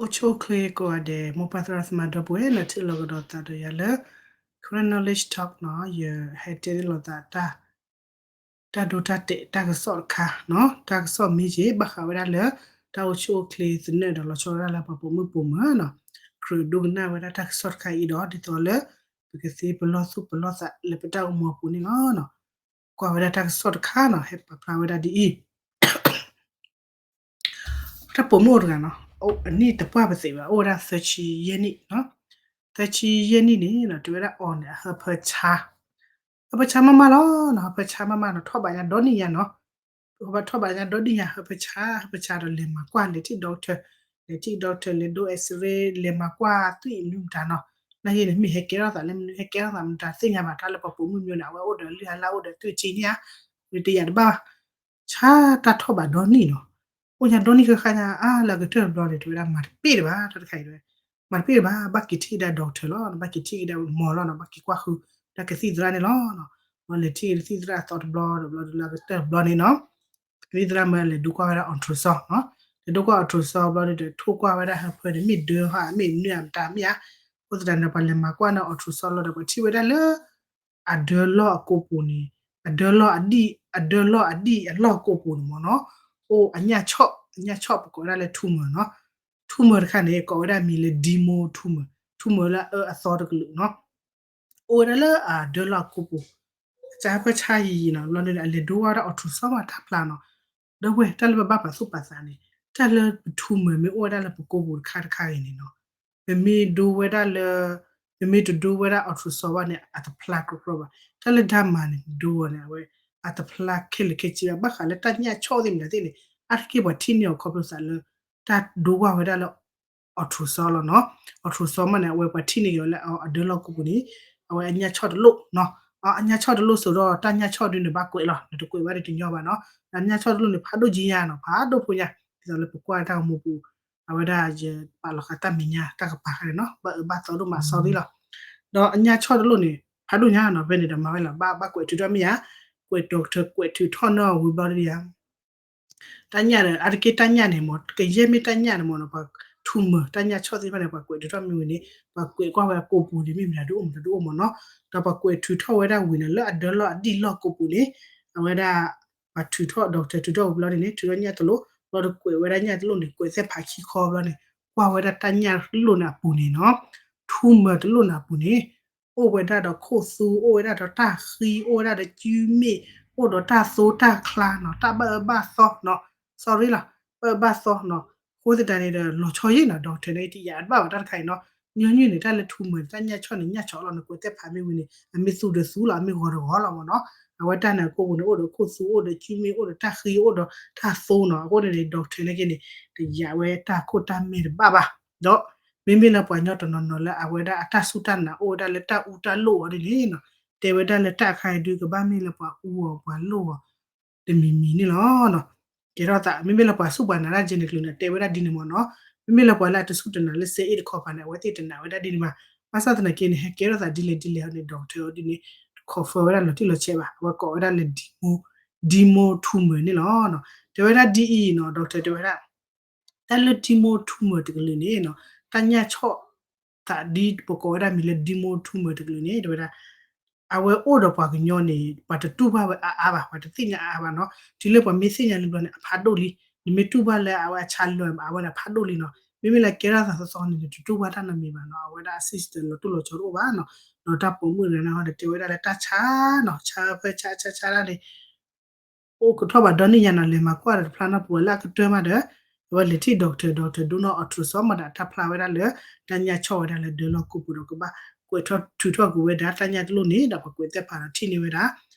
အိၣ်ဆူၣ်အိၣ်ချ့ကိးဂၤဒဲး မိၢ်ပၢ်သရၣ်သမါဒီပုၢ်ဝဲၢ် နထံၣ်လိာ်ကဒီးသးဒီးယၤလၢ Karen Knowledge Talk နီၤ, ယဟဲတဲန့ၢ်လိာ်သးတၢ် တၢ်ဒိတၢ်တဲာ်တၢ်ကစီၣ်တခါနီၤ, တၢ်ကစီၣ်မ့ၢ်က့ၤ ဘၣ်ဃးဝဲဒၣ်လၢ တၢ်အိၣ်ဆူၣ်အိၣ်ချ့သနၢၣ်ဒီးလီၤဆီဝဲဒၣ်လၢပှၤပိာ်မုၣ်ပိာ်မၢၤနီၤ, ကြၢးဒိကနၣ်ဝဲဒၣ်တၢ်ကစီၣ်တခါအံၤဒီး ဒ်သိးလၢ ပကသ့ပလီၢ်သူၣ်ပလီၢ်သးလၢပတၢ်အိၣ်မူအပူၤန့ၣ်လီၤ. ကွၢ်ဝဲဒၣ်တၢ်ကစီၣ်တခါနီၤ, ဟဲပာ်ဖျါဝဲဒၣ်ဒ်အံၤ တၢ်ပိာ်မုၣ်အိၣ်တဂၤနီၤ, အနံၣ်တပှၢ်ပသ့ၣ်ဘၣ်, အိၣ်ဝဲဒၣ်သၢဆံယဲၢ်နံၣ်, သၢဆံယဲၢ်နံၣ်န့ၣ်နီၤ, တဲဝဲဒၣ်အီၤန့ၣ် အဟၢဖၢဆါ, ဟၢဖၢဆါမးမးလီၤနီၤ, ဟၢဖၢဆါမးမးနီၤ, ထီၣ်ဘးညါဒီနံၣ်ညါနီၤ, ပထီၣ်ဘးညါဒီနံၣ်ညါ ဟၢဖၢဆါ, ဟၢဖၢဆါဒီးလဲၤမၤကွၢ် လဲၤထံၣ် doctor, လဲၤထံၣ် doctor လဲၤဒိ X-ray လဲၤမၤကွၢ်သွံၣ်မနုၤမတၤနီၤ, နာ်က့န့ၣ် မ့ၢ်ဟဲကဲထီၣ်သးလၢမနုၤ ဟဲကဲထီၣ်သးမနုၤတၢ်သ့ၣ်ညါဘၣ်, တၢ်လၢပှၤပိာ်မုၣ်မနုၤန့ၣ် အဝဲအိၣ်ဒီးလုၢ်အလၢ်အိၣ်ဒီးသွံၣ်ထံန့ၣ်ဧါ, တယၤတဘၣ်ဘၣ် ဆါတၢ်ထီၣ်ဘးဒီနံၣ်နီၤ, အိၣ်ညါဒီနံၣ်ဃၣ်ဃၣ်ညါ အါလၢအကတၢၢ်တဘျီန့ၣ် တဲဝဲဒၣ်မၤတပ့ၢ်တဘၣ်, တၢ်တခါအံၤတဲဝဲ, မၤတပ့ၢ်တဘၣ်, ဘၣ်က့ၤထံၣ်ဒၣ် doctor လီၤ, ဘၣ်က့ၤထံၣ်က့ၤဒၣ်မီၤလီၤနီၤ, ဘၣ်က့ၤကွၢ်ဃုာ် ဒၣ်ကသံၣ်သရၣ်န့ၣ်လီၤနီၤ, လဲၤထံၣ်က့ၤကသံၣ်သရၣ်အသီတဘျီတဘျီဒီးလၢအကတၢၢ်တဘျီန့ၣ်နီၤ, ကသံၣ်သရၣ်မ့ၢ်လဲၤဒိကွၢ်ဝဲဒၣ် ultrasound နီၤ, လဲၤဒိကွၢ် ultrasound ဘျီဒီး ထိၣ်ကွၢ်ဝဲဒၣ်ဟၢဖၢန့ၣ် မ့ၢ်ဒၢဟီဧါ မ့ၢ်နွံဧါ မတၤမ့ၢ်ဧါ, အဃိသတးန့ၣ် ပှၤလဲၤမၤကွၢ်န့ၣ် ultrasound လီၤဒီး ပှၤထံၣ်ဝဲဒၣ်လၢ အဒၢလီၢ်အကိာ်ပူၤန့ၣ်, အဒၢလီၢ်အဒံၣ်, အဒၢလီၢ်အဒံၣ်အလီၢ်ကိာ်ပူၤန့ၣ်မ့ၢ်နီၤ, အိၣ်အညၣ်ဆီၣ်, အညၣ်ဆီၣ်ပကိးဝဲဒၣ်လၢ tumor နီၤ, tumor တခါန့ၣ် ကိးဝဲဒၣ်မံၤလၢ dermal tumor, tumor လၢအအၢအသီတကလုာ်နီၤ, အိၣ်ဝဲဒၣ်လၢအဒၢလီၢ်အကိာ်ပူၤ, အစၢဖၢဆါယံာ်ယံာ်နီၤ, ဘျီန့ၣ် အလဲၤဒိကွၢ်ဝဲဒၣ် ultrasound မးတၢ်ဖျါနီၤ, ဒီပုၢ်ဝဲၢ် တၢ်လၢပဘၣ်ပာ်သူၣ်ပာ်သးန့ၣ်, တၢ်လၢပ tumor မ့ၢ်အိၣ်ဝဲဒၣ်လၢပကိာ်ပူၤတခါတခါအံၤန့ၣ်နီၤ, ပမ့ၢ်ဒိဝဲဒၣ်လၢ, ပမ့ၢ်တဒိဝဲဒၣ် ultrasound ဘၣ်န့ၣ် အတဖျါကြီကြီဘၣ်, တၢ်လၢ dermal န့ၣ် ဒိအီၤန့ၣ် အဝဲ အတဖျါခဲလၢာ်ခဲဆ့ဘၣ်, ဘၣ်ဃးလၢတၢ်ညၣ်ဆီၣ်သ့ၣ်မတၤသ့ၣ်န့ၣ် အါတက့ၢ်ပှၤထံၣ်န့ၢ်အီၤခီဖျိသးလၢ တၢ်ဒိကွၢ်ဝဲဒၣ်လၢ ultrasound လီၤနီၤ, ultrasound မးန့ၣ် အဝဲပှၤထံၣ်န့ၢ်က့ၤအီၤလၢအဒၢလီၢ်ကိာ်ပူၤန့ၣ်, အဝဲအညၣ်ဆီၣ်တလိၣ်နီၤ, အညၣ်ဆီၣ်တလိၣ်စိၤဒီး တၢ်ညၣ်ဆီၣ်ဒုန့ၣ်ဘၣ်ကွဲးလီၤ, နတကွဲးဘၣ်ဒီးတညီဘၣ်နီၤ, အညၣ်ဆီၣ်တလိၣ်န့ၣ် ဖးဒိၣ်ကံညါနီၤ, ဖးဒိၣ်ဖိညါ, ဒ်သိးလၢပကွၢ်တၢ်ဂီၤမူပူၤ, အဝဲဒၣ်ယပာ်လီၤဃာ်တၢ်မဲာ်ညါတၢ်ကပၤဃါန့ၣ်နီၤ, ဘၣ်အၢဘၣ်သီဒိၣ်မး sorry လီၤ, ဒီးအညၣ်ဆီၣ်တလိၣ်န့ၣ် ဖးဒိၣ်ညါနီၤ, ဖဲန့ၣ်ဒီးမၤဝဲလီၤ, ဘၣ်ဘၣ်ကွဲးထုးထီၣ်မ့ၢ်ဧါ, ကွဲး doctor ကွဲးထုးထီၣ်နီၤဝံၤဘျီဒ်ယါ တၢ်ညၣ်ဒီး အါတက့ၢ်တၢ်ညၣ်န့ၣ်မ့ၢ် ကယဲၢ်မ့ၢ်တၢ်ညၣ်န့ၣ်မ့ၢ်နီၤ, ပှၤ tumor တၢ်ညၣ်ဆီၣ်သ့ၣ်တဖၣ်န့ၣ် ပှၤကွဲးထုးထီၣ်မ့ၢ်ဝံၤန့ၣ် ပှၤကွဲးကွၢ်ဝဲကိာ်ပူၤန့ၣ် မ့ၢ်မတၤဒုအိၣ် မတၤဒုအိၣ်မ့ၢ်နီၤ, ဒီးပှၤကွဲးထုးထီၣ်ဝဲဒၣ်ဝံၤန့ၣ် လၢအဒၢလီၢ်အဒံၣ်လီၢ်ကိာ်ပူၤန့ၣ် အဝဲဒၣ် ပှၤထုးထီၣ် doctor ထုးထီၣ်ဝံၤဘျီန့ၣ် ထုးထီၣ်ညၣ်တလိၣ် ဘျီဒီးကွဲးဝဲဒၣ်ညၣ်တလိၣ်န့ၣ် ကွဲးသ့ၣ်ဖးခံခီဘျီန့ၣ် ကွၢ်ဝဲဒၣ်တၢ်ညၣ်တလိၣ်န့ၣ်အပူၤန့ၣ်နီၤ, tumor တလိၣ်န့ၣ်အပူၤန့ၣ် အိၣ်ဝဲဒၣ်ဒီးခိၣ်သူ အိၣ်ဝဲဒၣ်ဒီးတၢ်ဃံ အိၣ်ဝဲဒၣ်ဒီးကုမ့ၣ် အိၣ်ဒီးတၢ်သိတၢ်ချါနီၤ, တၢ်ဘၣ်အၢဘၣ်သီနီၤ, sorry လီၤ, ဘၣ်အၢဘၣ်သီနီၤ, အဃိသတးန့ၣ်ဒီး လီၤဆီယံာ်နီၤ, doctor န့ၣ် တယာ်တဘၣ်ဘၣ်တၢ်တခါအံၤနီၤ, ညီနုၢ်န့ၣ် တၢ်လၢ tumor န့ၣ် တၢ်ညၣ်ဆီၣ်န့ၣ် ညၣ်ဆီၣ်လီၤန့ၣ် ကွဲးသ့ၣ်ဖးမ့ၢ်ဝံၤန့ၣ် အမ့ၢ်သူဒီးသူလီၤ အမ့ၢ်ဂီၤဒီးဂီၤလီၤမ့ၢ်နီၤ, အဝဲတၢ်န့ၣ်အကိာ်ပူၤန့ၣ် အိၣ်ဒီးခိၣ်သူ အိၣ်ဒီးကုမ့ၣ် အိၣ်ဒီးတၢ်ဃံ အိၣ်ဒီးတၢ်သိနီၤ, အဃိန့ၣ်န့ၣ် doctor န့ၣ်က့န့ၣ် တယာ်ဝဲတၢ်ခိၣ်တၢ်မဲာ်တဘၣ်ဘၣ်, ဒီး မ့မ့ၢ်လၢပှၤကညီတနီၤနီၤလၢအဝဲဒၣ်အတၢ်စူၢ်တၢ်နာ်အိၣ်ဝဲဒၣ်လၢတၢ်အူတၢ်လိၣ်အီၤဒ်န့ၣ်နီၤ, တဲဝဲဒၣ်လၢတၢ်အခါအံၤဒုးကဘၣ်မ့ၢ်လၢပှၤအူအီၤပှၤလိၣ်အီၤ တမံၤမံၤန့ၣ်လီၤနီၤ, ကဲထီၣ်သး မ့မ့ၢ်လၢပှၤစူၢ်ပှၤနာ်တၢ်ကဲန့ၣ်ကျိၤန့ၣ် တဲဝဲဒၣ်ဒ်န့ၣ်မ့ၢ်နီၤ, မ့မ့ၢ်လၢပှၤလၢအတစူၢ်တနာ်လၢစဲအ့ၣ်တခီပၤန့ၣ် အဝဲသ့ၣ်တနာ်ဝဲဒၣ်ဒ်န့ၣ်ဘၣ်, ဘၣ်ဆၣ်သနာ်က့န့ၣ် ဟဲကဲထီၣ်သးဒ်လဲၣ်ဒ်လဲၣ်န့ၣ် doctor အီၤဒ်န့ၣ် တ confirm ဝဲဒၣ်လီၤတံၢ်လီၤဆဲးဘၣ်, အဝဲကိးဝဲဒၣ်လၢ dermal, dermal tumor န့ၣ်လီၤ, တဲဝဲဒၣ်ဒ်အံၤနီၤ, doctor တဲဝဲဒၣ် တၢ်လၢ dermal tumor တကလုာ်န့ၣ်နီၤ, တၢ်ညၣ်ဆီၣ်သးဒ်ပကိးဝဲဒၣ်မံၤလၢ dermal tumor တကလုာ်န့ၣ် တဲဝဲဒၣ် အဝဲအိၣ်ဒီးပှၤကညီန့ၣ် ပှၤတတူၢ်ဘၣ်ဝဲအါအါဘၣ်, ပှၤတသ့ၣ်ညါအါအါဘၣ်နီၤ, တုၤလၢပှၤမ့ၢ်သ့ၣ်ညါလံဘျီန့ၣ် အဖးဒိၣ်လံ, နမ့ၢ်တူၢ်ဘၣ်လၢအဝဲအဆါလၢာ်အဝဲန့ၣ် အဖးဒိၣ်လံနီၤ, မ့မ့ၢ်လၢကဲထီၣ်သးသီသီန့ၣ် နတတူၢ်ဘၣ်တၢ်နီတမံၤဘၣ်နီၤ, အဝဲဒၣ်အ system လီၤတိၢ်လီၤဆီတအိၣ်ဘၣ်နီၤ, ဒီးတၢ်ပိာ်မုၣ်တဂၤန့ၣ်ဒီး တဲဝဲဒၣ်လၢတၢ်ဆါနီၤ, ဆါဖဲဆါဆါဆါဒၣ်န့ၣ် အိၣ်ကထီၣ်ဘးဒီနံၣ်ညါနီၤ, လဲၤမၤကွၢ်ဒီးတဖျါနီတပူၤလၢအကတၢၢ်မးဒီး အဝဲလဲၤထံၣ် doctor, doctor ဒိနီၢ် ultrasound မးဒီး တၢ်ဖျါဝဲဒၣ်လၢ တၢ်ညၣ်ဆီၣ်ဝဲဒၣ်လၢဒၢလီၢ်ကိာ်ပူၤဒီး ကဘၣ်ကွဲးထီၣ်ထုးထီၣ်ကွံာ်ဝဲဒၣ်တၢ်ညၣ်တလိၣ်န့ၣ် ဒီးပှၤကွဲးသ့ၣ်ဖးဒီးထံၣ်န့ၢ်ဝဲဒၣ်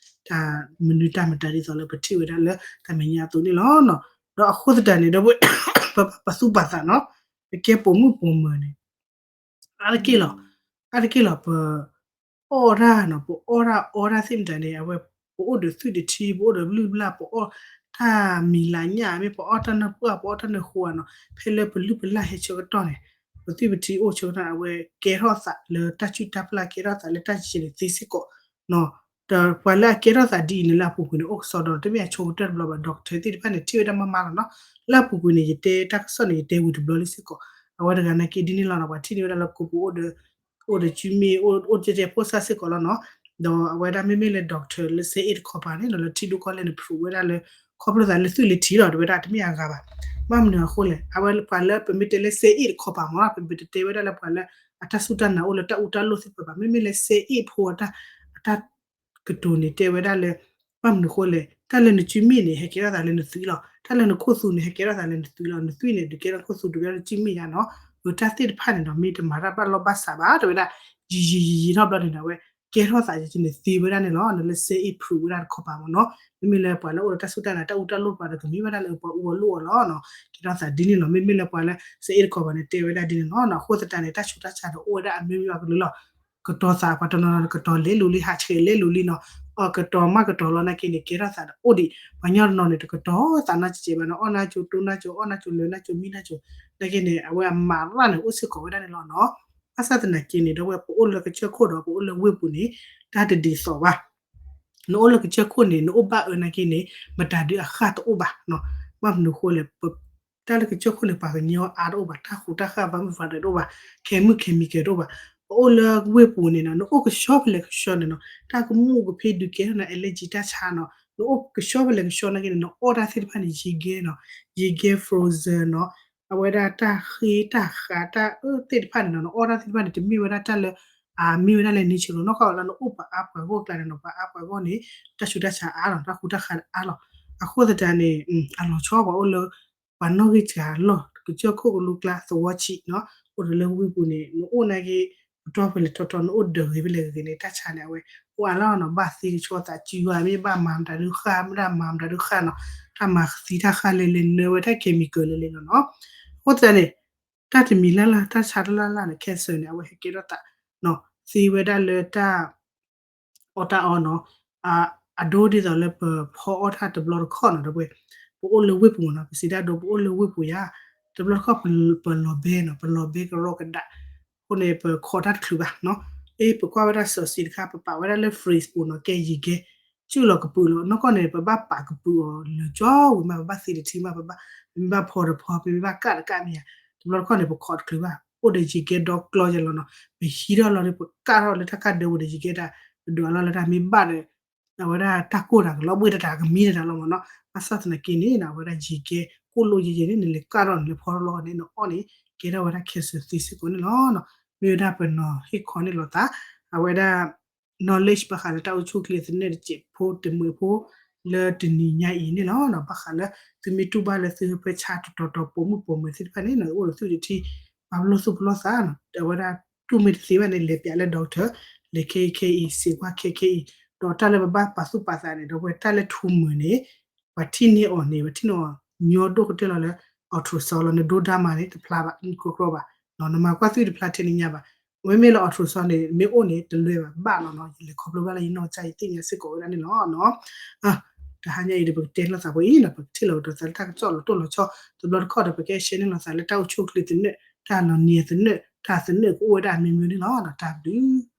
တၢ်မနုၤတၢ်မတၤဒ်သိးလၢပထံၣ်ဝဲဒၣ်လၢတၢ်မဲာ်ညါအသိးန့ၣ်လီၤ. ဒီးအဃိသတးန့ၣ်ဒီး ပဘၣ်ပာ်သူၣ်ပာ်သးနီၤ, ပကဲပိာ်မုၣ်ပိာ်မၢၤန့ၣ် အါတက့ၢ်လီၤ, အါတက့ၢ်လီၤ ပ အီၣ်တၢ်နီၤ, ပအီၣ်တၢ်အီတၢ်သ့ၣ်မတၤန့ၣ် အဝဲ ပအိၣ်ဒီးသွံၣ်တထံ ပအိၣ်ဒီးလုၢ်ဘျၣ် ပအီၣ်တၢ်မံၤလၤညၣ် မ့ၢ်ပအီၣ်တၢ်နၢပှၢ် ပအီၣ်တၢ်နၢဃိဧါနီၤ, ဖဲလၢပလုၢ်ပလၢ်ဟဲဆၢကတီၢ်န့ၣ် ပသွံၣ်ပထံအိၣ်ဆၢကတီၢ်န့ၣ် အဝဲကဲထီၣ်သးလၢတၢ်စုၣ်တၢ်ပျၢ် ကဲထီၣ်သးလၢတၢ်ယံာ်ယံာ်န့ၣ်သ့စ့ၢ်ကီးနီၤ. ဒီးပှၤလၢအကဲထီၣ်သးဒ်အံၤန့ၣ် လၢအပူၤကွံာ်န့ၣ် အိၣ်ကစီဒီး တမ့ၢ်အဆိကတၢၢ်တဘျီဘၣ်, doctor သ့ၣ်တဖၣ်န့ၣ် ထံၣ်ဝဲဒၣ်မးမးလီၤနီၤ. လၢအပူၤကွံာ်န့ၣ် ယတဲတၢ်ကစီၣ်န့ၣ် ယတဲဝံၤတဘျီလံစ့ၢ်ကီး, အဝဲတဂၤနာ်က့ဒ်န့ၣ်လီၤနီၤ ပှၤထံၣ်န့ၢ်ဝဲဒၣ်လၢကိးပူၤအိၣ်ဒီး အိၣ်ဒီးစုမ့ၣ် အိၣ်တဲတဲဖိသၣ်စ့ၢ်ကီးလီၤနီၤ. ဒီးအဝဲဒၣ်မ့မ့ၢ်လၢ doctor လၢ စဲအ့ၣ်တခီပၤန့ၣ်နီၤ လၢထံဒိၣ်ကီၢ်လဲၢ်န့ၣ် ဖျိးဝဲဒၣ်လၢ ခီဖျိသးလၢသွံၣ်လၢထံလီၤ တဲဝဲဒၣ်တမ့ၢ်အဂၤဘၣ်. ဘၣ်မနုၤအဃိလဲၣ် အဝဲပှၤလၢပမ့ၢ်တဲလၢ စဲအ့ၣ်တခီပၤမ့ၢ်နီၤ ပမ့ၢ်တတဲဝဲဒၣ်လၢပှၤလၢအတၢ်စူၢ်တၢ်နာ်အိၣ်လၢတၢ်အူတၢ်လိၣ်သ့ၣ်တဖၣ်ဘၣ် မ့မ့ၢ်လၢ စဲအ့ၣ်ဖိအတၢ် အတၢ် ကတိၤန့ၣ်တဲဝဲဒၣ်လၢ ဘၣ်မနုၤအဃိလဲၣ် တၢ်လၢနစုမ့ၣ်န့ၣ် ဟဲကဲထီၣ်သးလၢနသွံၣ်လီၤ. တၢ်လၢနခိၣ်သူန့ၣ် ဟဲကဲထီၣ်သးလၢနသွံၣ်လီၤ. နသွံၣ်န့ၣ် ဒုးကဲထီၣ်နခိၣ်သူဒုးကဲထီၣ်နစုမ့ၣ်ယါနီၤ. အတၢ်သ့ၣ်တဖၣ်န့ၣ်နီၤ မ့ၢ်တမၤတၢ်ဘၣ်လီၢ်ဘၣ်စးဘၣ် တဲဝဲဒၣ် ယံာ်ယံာ်ယံာ်ယံာ်ထီၣ်ဘျီန့ၣ်ဒီး အဝဲကဲထီၣ်သးယန့ၣ်သ့ဝဲဒၣ်န့ၣ်လီၤ. လၢ စဲအ့ၣ် ဖျိး ဝဲဒၣ်တခီပၤမ့ၢ်နီၤ မ့မ့ၢ်လၢပှၤလၢအိၣ်ဒီးတၢ်စူၢ်တၢ်နာ်တၢ်အူတၢ်လိၣ်ပှၤဒီးကမ့ၢ်ဝဲဒၣ်လၢပှၤအူအလိၣ်အီၤလီၤ. ကဲထီၣ်သးဒ်န့ၣ်လီၤ. မ့မ့ၢ်လၢပှၤလၢ စဲအ့ၣ်တခီပၤန့ၣ် တဲဝဲဒၣ်ဒ်န့ၣ်လီၤ. အဃိသတးန့ၣ် တၢ်ဆူးတၢ်ဆါဒီးအိၣ်ဝဲဒၣ်အမျိုးမျိုးအကလုာ်လီၤ. ကတီၤသးပှၤတနီၤနီၤ ကတီၤလဲလိၤလံ ဟးဆှဲးလဲလိၤလံနီၤ. အကတီၤမးကတီၤလီၤနာ်က့န့ၣ် ကဲထီၣ်သးဒီးအိၣ်ဒံး ပှၤညီတနီၤန့ၣ် တကတီၤသးနီတစဲးဘၣ်နီၤ အီၣ်နါကၠိ တိၢ်နါကၠိ အီၣ်နါကၠိ လၢနါကၠိ မံနါကၠိ နာ်က့န့ၣ် အဝဲအမၤရၣ်န့ၣ် အိၣ်စ့ၢ်ကီးဝဲဒၣ်န့ၣ်လီၤနီၤ. ဘၣ်ဆၣ်သနာ်က့န့ၣ် ဒီးဝဲပအိၣ်လၢကစၢၢ်ခိၣ်ဒီးပအိၣ်လၢဝ့ၢ်ပူၤန့ၣ် တၢ်တဒ်သိးဘၣ် နအိၣ်လၢကစၢၢ်ခိၣ်န့ၣ် နအိၣ်ဘၣ်အၢနာ်က့န့ၣ် မတၤဒုးအဃၣ်တအိၣ်ဘၣ်နီၤ. ဘၣ်မနုၤအဃိလဲၣ် တၢ်လၢကစၢၢ်ခိၣ်န့ၣ် ပှၤကညီအါတအိၣ်ဘၣ် တၢ်ဃူတၢ်ဃၣ် environment တအိၣ်ဘၣ် chemical chemical တအိၣ်ဘၣ်. ပအိၣ်လၢဝ့ၢ်ပူၤန့ၣ်နီၤ နအိၣ်ကဆှီဖဲလဲၣ်ကဆှီန့ၣ်နီၤ တၢ်ကမူၣ်ကဖ့ဒုးကဲထီၣ်နၤ allergy တၢ်ဆါနီၤ. နအိၣ်ကဆှီဖဲလဲၣ်ကဆှီနာ်က့န့ၣ် နအီၣ်တၢ်သ့ၣ်တဖၣ်န့ၣ် ယံာ်ကဲနီၤ ယံာ်ကဲ frozen နီၤ အဝဲဒၣ်တၢ်ဃ့တၢ်ဃးတၢ်အၢသ့ၣ်တဖၣ်န့ၣ်နီၤ နအီၣ်တၢ်သ့ၣ်တဖၣ်န့ၣ် တမ့ၢ်ဝဲဒၣ်တၢ်လၢ အမ့ၢ်ဝဲဒၣ်လၢ natural နီၢ်ကီၢ်လၢနအိၣ်ပှၤအါပှၤဂီၢ်ကျါန့ၣ်နီၤ ပှၤအါပှၤဂီၢ်န့ၣ် တၢ်ဆူးတၢ်ဆါအါလီၤ တၢ်ဃူတၢ်ဃါအါလီၤ. အဃိသတးန့ၣ် အလီၤဆီပှၤအိၣ်လၢ ပှၤနီၣ်ဂံၢ်စှၤလီၢ် ကစၢၢ်ခိၣ်ကလိကျါသဝီဆံးနီၤ အိၣ်ဒီးလၢဝ့ၢ်ပူၤန့ၣ် နအိၣ်နာ်က့ ပတီၢ်ဖဲလဲၣ်ထီထီ နအိၣ်ဒၢးဂ့ၤဖဲလဲၣ်ဂ့ၤန့ၣ် တၢ်ဆါန့ၣ် အဝဲအိၣ်အါလီၤနီၤ ဘၣ်သ့ကဆှီသးစုဝါ မ့ၢ်ဘၣ်မၤမတၤဒုးဃၣ် မ့ၢ်ဘၣ်မၤမတၤဒုးဃၣ်နီၤ တၢ်မၤသံတၢ်ဃၣ်လဲလဲနၢဝဲတၢ် chemical လဲလဲလီၤနီၤ. အဃိသတးန့ၣ် တၢ်တမံၤလၢ်လၢ် တၢ်ဆါတလၢ်လၢ်န့ၣ် cancer န့ၣ် အဝဲဟဲကဲထီၣ်သး သ့ဝဲဒၣ်လၢတၢ် အီၣ်တၢ်အီနီၤ အဒိဒ်သိးလၢပဖီအီၣ်တၢ်တဘျီတခီၣ်နီၤ ဒီးပဝဲ ပအိၣ်လၢဝ့ၢ်ပူၤမ့ၢ်နီၤ ပစံးတၢ်ဒိ ပအိၣ်လၢဝ့ၢ်ပူၤယါ တဘျီတခီၣ်ပလီၤဘဲနီၤ ပလီၤဘဲကရီကဒး အဃိန့ၣ် ပခိးတၢ်တချုးဘၣ်နီၤ အ့ ပကွၢ်ဝဲဒၣ်စီၤစံးတခါ ပပာ်ဝဲဒၣ်လၢ fridge ပူၤနီၤ ကဲယံာ်ကဲ စုၣ်လီၤကပုာ်လီၤ နီၢ်ကီၢ်န့ၣ် ပဘၣ်ပာ်ကပုာ်အီၤလၢာ်ကၠီဝံၤမး ပဘၣ်သံတထံမး ပဘၣ် ပမ့ၢ်ဘၣ်ဖီတဖီ ပမ့ၢ်ဘၣ်ကၣ်တကၣ်မ့ၢ်ဧါ တဘျီတခီၣ်န့ၣ် ပခိးတချုးဘၣ် အိၣ်ဒီးယံာ်ကဲဒီကျီယဲလီၤနီၤ ပဟံးထီၣ်လီၤဒီး ပကၣ်ထီၣ်လၢတၢ်ကၣ်ဒၢပူၤဒီးယံာ်ကဲတၢ် ပဒွးလီၤလၢတၢ်မ့ၢ်ဘၣ်ဒီး အဝဲဒၣ်တၢ်ကိၢ်တၢ်ကလီဘှ့ၣ်တၢ်တၢ်ကမံတၢ်တၢ်လီၤမ့ၢ်နီၤ ဘၣ်ဆၣ်သနာ်က့န့ၣ် အဝဲဒၣ်ယံာ်ကဲကိၢ်လိၣ်ယဲယဲန့ၣ် နလဲၤကၣ်ထီၣ်နလဲၤဖီထီၣ်လီၤန့ၣ် နအီၣ်န့ၣ် ကဲထီၣ်ဝဲဒၣ် cancer သ့စ့ၢ်ကီးန့ၣ်လီၤ. မ့ၢ်ဝဲဒၣ်ပနီၤဟ့ၣ်ခီန့ၣ်လီၤသး အဝဲဒၣ် knowledge ဘၣ်ဃးလၢတၢ်အိၣ်ဆူၣ်အိၣ်ချ့သနၢၣ်တစဲးဖိတမှဲးဖိ လၢတနံၤညါအံၤန့ၣ်လီၤ. ဘၣ်ဃးလၢသုမ့ၢ်တူၢ်ဘၣ်လၢသုဟၢဖၢဆါတတီၤတီၤပိာ်မုၣ်ပိာ်မၢၤသ့ၣ်တဖၣ်န့ၣ် အိၣ်ဒီးသုတထံၣ် ပာ်ပလီၢ်သူၣ်ပလီၢ်သး အဝဲဒၣ်တူၢ်မ့ၢ်တသ့ဘၣ်န့ၣ် လဲၤပျးလၢ doctor လဲၤခဲအံၤခဲအံၤ စံးကွၢ်ခဲခဲအံၤ ဒီးတၢ်လၢပဘၣ်ပာ်သူၣ်ပာ်သးန့ၣ် ဒီးပဝဲတၢ်လၢထူမုာ်န့ၣ် ပှၤထံၣ်န့ၢ်အီၤန့ၣ် ပှၤထံၣ်န့ၢ်အီၤ ညီဒိၣ်ကတၢၢ်လီၤလၢ ultrasound လီၤ နဒိဒၣ်မးန့ၣ် တဖျါဘၣ် နကြိကြိဘၣ် နမၤကွၢ်သွံၣ်တဖျါထဲန့ၣ်ညါဘၣ် အဝဲမ့ၢ်လၢ ultrasound န့ၣ် မ့ၢ်အိၣ်န့ၣ် တလွဲဘၣ် ဘၣ်လီၤနီၤ ယလဲၤခီဖျိဘၣ်လၢယနီၢ်ကစၢ်ယသ့ၣ်ညါစ့ၢ်ကီးဝဲဒၣ်န့ၣ်လီၤနီၤ တဟါညါအံၤဒီး ပကတဲလိာ်သးပှဲၤအံၤနီၤ ပကထံၣ်လိာ်ကဒီးသးလၢတၢ်ကစီၣ်လီၤတိၢ်လီၤဆီ တဘျီတခီၣ်ဒီး ပကအဲၣ်ရှဲန့ၢ်လိာ်သးလၢတၢ်အိၣ်ဆူၣ်အိၣ်ချ့သနၢၣ် တၢ်လီၤနံၤသနၢၣ် တၢ်သနၢၣ်ကအိၣ်ဝဲဒၣ်အမျိုးမျိုးန့ၣ်လီၤနီၤ တၢ်ဘျုး